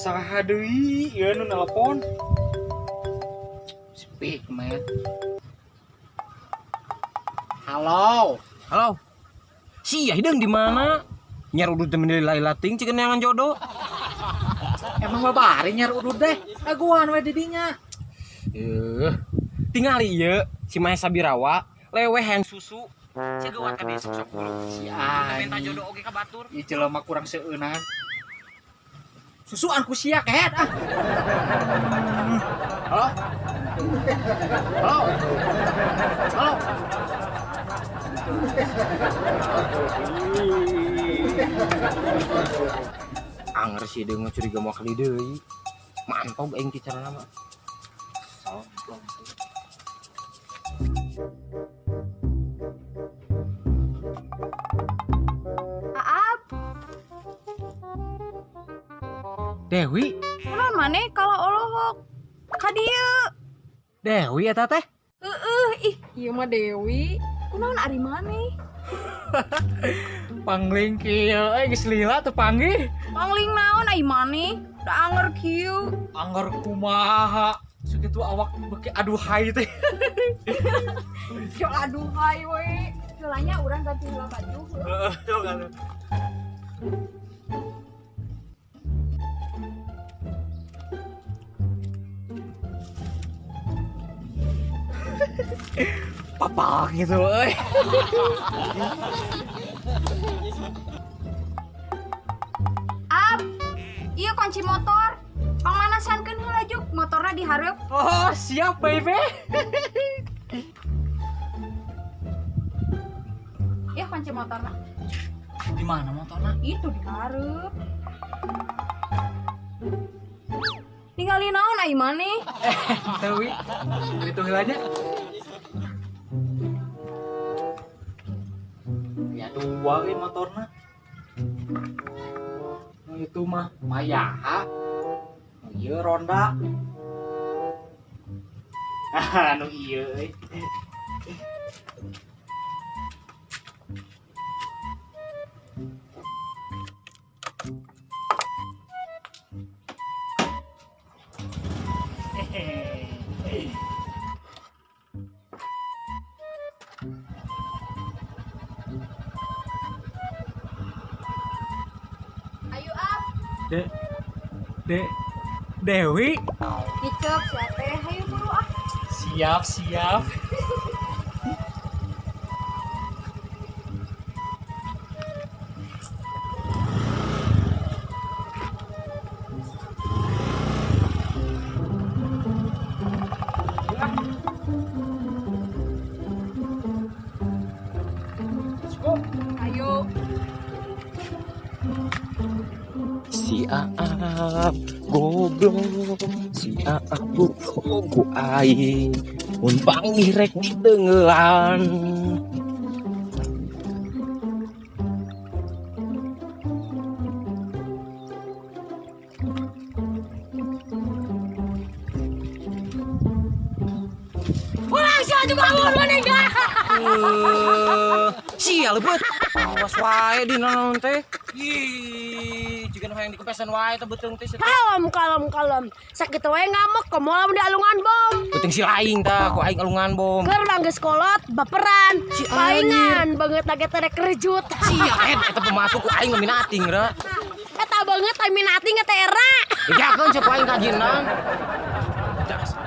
Saha deui ieu nu nelpon? Speak, man. Halo. Halo. Sia hideung di mana? Nyer udud teh meni lailating cikeun neangan jodoh. Emang babari nyer udud deh. Aguan we di dinya. Tingali ieu si Mahesa Birawa leweh hayang susu. Sia geuwat ka dieu sok bulu. Si Minta anjing. jodoh oge ka batur. Ieu jelema kurang seueunan. Susuan ku sia kehed ah. Halo. Halo. Halo. Anger si hideung curiga moal kali deui. Mantog aing ti carana mah. Sombong. Aap, Dewi, kunaon maneh kalau olohok ka dieu? Dewi eta teh. Heueuh, ih, ieu mah Dewi. Kunaon ari maneh? Pangling kieu euy geus lila teu panggih. Pangling naon ai maneh? Da anger kieu. Angger kumaha. Sakitu awak beuki aduhai teh. Jo aduhai we. Heulanya urang ganti heula baju. Heeh, sok atuh. Papak gitu euy. Ap, ieu kunci motor. Pangmanasankeun heula juk, motorna dihareup. Oh, siap baby. Ya kunci motorna. Di mana motorna? Itu dihareup. Ningali naon ai maneh? Dewi, itu heulanya. Ya dua euy motorna. Nu itu mah Mayaha. Nu ieu Ronda. Ah, nu ieu euy. Ayo Ap, De De Dewi. ngicep sia teh, hayu buru ah. Siap, siap. Let's go. Ayo. Si Aap goblok, si Aap goblok ku aing. Mun panggih rek ditengelan. Pulang sia juga mun maneh ga. Sia leubet. Awas wae di naon teh. Ih, jiga nu hayang dikepesan wae teh beuteung teh. Kalem, kalem, kalem. Sakitu wae ngamuk, komo lamun dialungan bom. Beuteung si laing tah, ku aing alungan bom. Keur geus kolot, baperan. Si Palingan banget lagi teh rek rejut. Sia ed eta pematu ku aing minating ra. Eta banget teh minating teh era. Dijakeun sok ku aing kajinan. Dasar.